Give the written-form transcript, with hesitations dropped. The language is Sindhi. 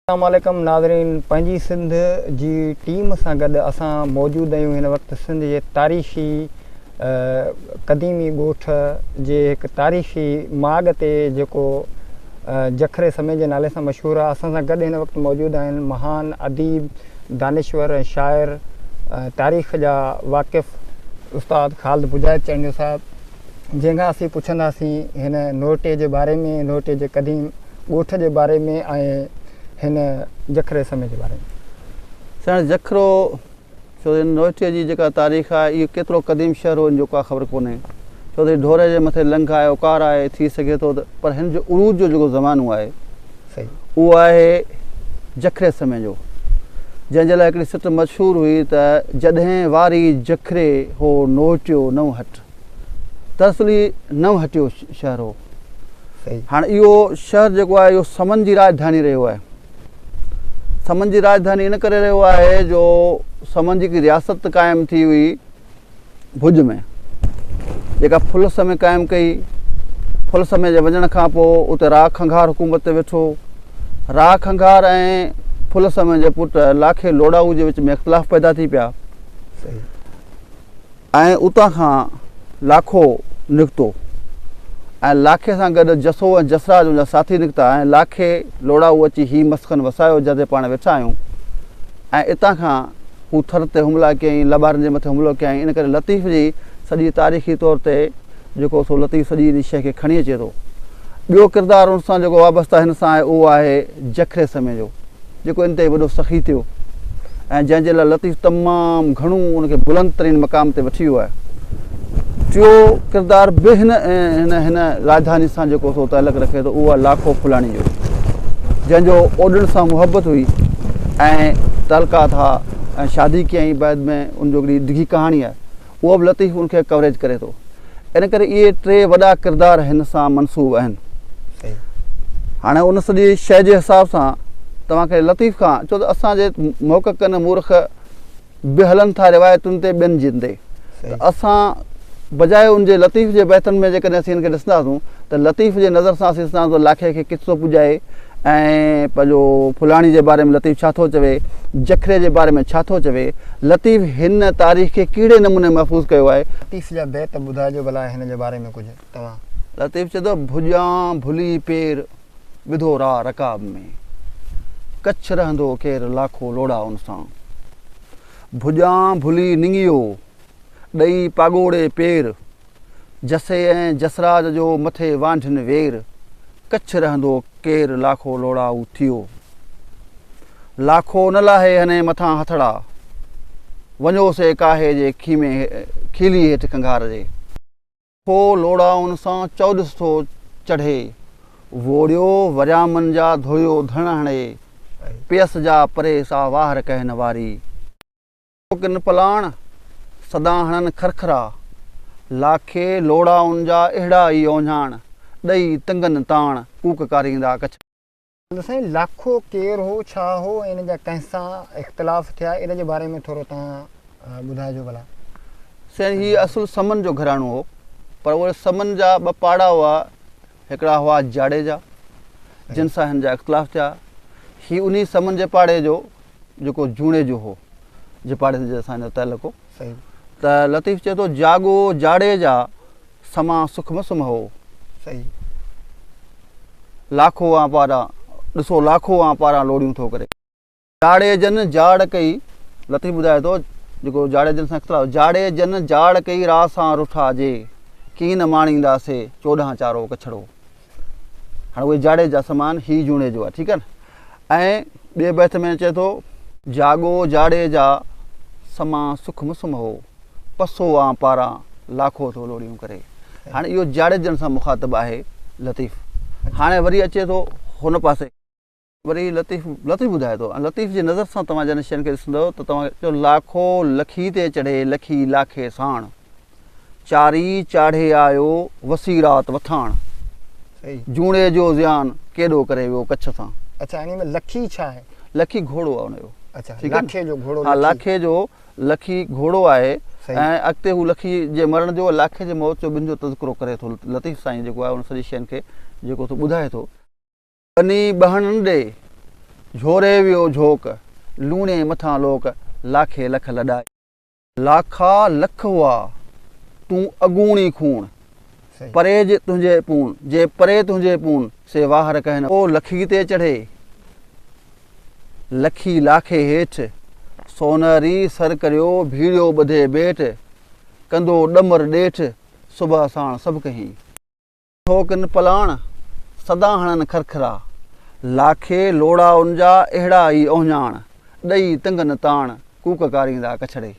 السلام عليڪم ناظرين پنهنجي سنڌ جي ٽيم سان گڏ اسان موجود آهيون هن وقت سنڌ جي تاريخي قديمي ڳوٺ جي هڪ تاريخي ماڳ تي جيڪو جکري سمي جي نالي سان مشهور آهي اسان سان گڏ هن وقت موجود آهن مهان اديب دانشور ۽ شاعر تاريخ جا واقف استاد خالد مجاهد چانڊيو صاحب جنهن کان اسين پڇنداسين هن نوٽي جي باري ۾ نوٽي جي قديم ڳوٺ جي باري ۾ ۽ هن جکري سمي جي باري ۾. سائين جکرو ڇو ته هن نوهٽي جي جيڪا تاريخ آهي اهو ڪيترو قديم شهر هو ان جو ڪا خبر ڪونهي ڇو ته هي ڍوري جي مٿي لنگهه آهي اوڪار آهي ٿي سگهي ٿو ته پر هن جو عروج جو جيڪو زمانو آهي اهو آهي جکري سمي جو جنهن جي لاء هڪڙي سٽ مشهور هئي ته جڏهن واري جکري هو نوهٽيو نو هٽ. دراصل هي نو هٽيو شهر هو. هاڻ اهو شهر جيڪو آهي اهو سمن جي راڄڌاني رهيو آهي. سمن جي راڄڌاني ان ڪري رهيو آهي جو سمن جي هڪ رياست قائم ٿي هئي ڀڄ ۾ جيڪا ڦل سمي قائم ڪئي. ڦل سمي جي وڃڻ کان پوء اتي راء کنگهار حڪومت تي ويٺو. راء کنگهار ۽ ڦل سمي جي پٽ لاکي لوڙائو جي وچ ۾ اختلاف پيدا ٿي پيا. ۽ اتان کان لاکو نڪتو ۽ لاکي سان گڏ جسو ۽ جسراج ان جا ساٿي نڪتا ۽ لاکي لوڙائو اچي هي مسڪن وسايو جتي پاڻ ويٺا آهيون ۽ اتان کان هو ٿر تي حملا ڪيائين لٻارن جي مٿي حملو ڪيائين ان ڪري لطيف جي سڄي تاريخي طور تي جيڪو سو لطيف سڄي ان شيء کي کڻي اچي ٿو ٻيو ڪردار ان سان جيڪو وابسته هن سان آهي اهو آهي جکري سمي جو. جيڪو انتهائي وڏو سخي ٿيو ۽ جنهن جي لاء لطيف تمام گهڻو ان کي بلند ترين مقام تي وٺي ويو آهي. ٽيو ڪردار به هن هن هن راڄڌاني سان جيڪو سو تعلق رکي ٿو اهو آهي لاکو ڦلاڻي جو جنهن جو اوڏڻ سان محبت هئي ۽ تعلقات ها ۽ شادي ڪيائين بعد ۾ ان جو هڪڙي ڊگهي ڪهاڻي آهي اهو به لطيف ان کي ڪوريج ڪري ٿو. ان ڪري اهي ٽي وڏا ڪردار هن سان منسوب آهن. هاڻي ان سڄي شيء جي حساب سان توهان کي لطيف کان ڇو ته اسان جي محققن مورخ به هلن ٿا روايتن تي ٻين جن تي ته اسان بجاء ان جي لطيف جي بيتن ۾ جيڪڏهن اسين ان کي ڏسنداسون ته لطيف جي نظر سان اسين ڏسنداسون ته لاکي کي ڪٿ ٿو پڄائي ۽ پنهنجو ڦلاڻي جي باري ۾ لطيف ڇا ٿو چوي، جکري جي باري ۾ ڇا ٿو چوي، لطيف هن تاريخ کي ڪهڙي نموني محفوظ ڪيو آهي. لطيف جا بيت ٻڌائجو ڀلا هن جي باري ۾ ڪجهه توهان. لطيف چئي ٿو، ڀڄان ڀلي پير، ٻڌو راء رڪاب ۾، ڪڇ رهندو ڪير لاکو لوڙا ان سان. ڀڄان ڀلي نڱيو، ڏئي پاڳوڙي پير، جسي ۽ جسراج جو مٿي وانڍين وير، ڪڇ رهندو ڪير لاکو لوڙائو ٿيو. لاکو نه لاهي هني مٿان هٿڙا، وڃو سي ڪاهي جي خيمي کيلي هيٺ کنگهار جي. لاکو لوڙائن سان چؤڏس ٿو چڙهي، ووڙيو وريامن جا ڌويو ڌڻ هڻي، پيس جا پري سا واهر ڪنهن نه واري. ڪن پلاڻ، سدا هڻن کرکرا. لاکي لوڙائن جا اهڙا ئي اوڃاڻ، ڏئي تنگن تاڻ، ڪوڪ ڪاريندا ڪڇ. سائين لاکو ڪير هو، ڇا هو ۽ ان جا ڪنهن سان اختلاف ٿيا، ان جي باري ۾ ٿورو توهان ٻڌائجو ڀلا. سائين هي اصل سمن جو گهراڻو هو، پر اهي سمن جا ٻه پاڙا هئا، هڪڙا هئا جاڙيجا، جن سان هن جا اختلاف ٿيا. هي انهي سمن جي پاڙي جو جيڪو جوڻيجو هو، جي پاڙي جي سان هن جو تعلق هو. ته لطيف چئي ٿو، جاڳو جاڙيجا، سما سک م سمهو. لاکو آن پاران، ڏسو لاکو آن پاران لوڙيون ٿو ڪري. جاڙيجن جاڙ ڪئي، لطيف ٻڌائي ٿو، جيڪو جاڙيجن سان اختلاف، جاڙيجن جاڙ ڪئي را سان رٺا جي، ڪين ماڻيندا سي چوڏهن چارو ڪڇڙو. هاڻي اهي جاڙيجا سمان هي جوڻيجو آهي، ٺيڪ آهي نه. ۽ ٻئي بيت ۾ چئي ٿو. جاڳو جاڙيجا سما سک م سمهو، پسو آن پاران لاکو ٿو لوڙيون ڪري. هاڻي اهو جاڙيجن سان مخاطب آهي لطيف. هاڻي وري اچي ٿو هن پاسي. وري لطيف لطيف ٻڌائي ٿو ۽ لطيف جي نظر سان توهان جڏهن شين کي ڏسندؤ ته توهان چئو لاکو لکي تي چڙهي لکي لاکي ساڻ. چاري چاڙهي آيو وسي رات وٿاڻ. جوڻي جو زيان ڪيڏو ڪري ويو ڪڇ سان. اڇا انهي ۾ لکي ڇا آهي؟ لکي گهوڙو آهي ان جو. اڇا لاکي جو گهوڙو لکي. ها لاکي جو لکي گهوڙو آهي ۽ اڳتي هو لکي جي مرڻ جو لاکي جي موت جو ٻن جو تذڪرو ڪري ٿو لطيف سائين جيڪو آهي ان سڄي شين کي جيڪو ٿو ٻڌائي ٿو. ٻني ٻهڻ نه ڏي، جهوري ويو جهوڪ، لوڻي مٿان لوڪ، لاکي لک لڏائي. لاکا لک هئا، تون اڳوڻي خوڻ، پري جي تنهنجي پون، جي پري تنهنجي پون، سي واهر ڪهن. او لکي تي چڙهي، لکي لاکي هيٺ، سونهري سر ڪريو، ڀيڙيو ٻڌي بيٺ، ڪندو ڏمر ڏيٺ، صبح ساڻ سڀ ڪهين. ٿو ڪن پلاڻ، سدا هڻن کرکرا. لاکي لوڙا ان جا، اهڙا ئي اهڃاڻ. ڏئي تنگن تاڻ، ڪوڪ ڪاريندا ڪڇڙي.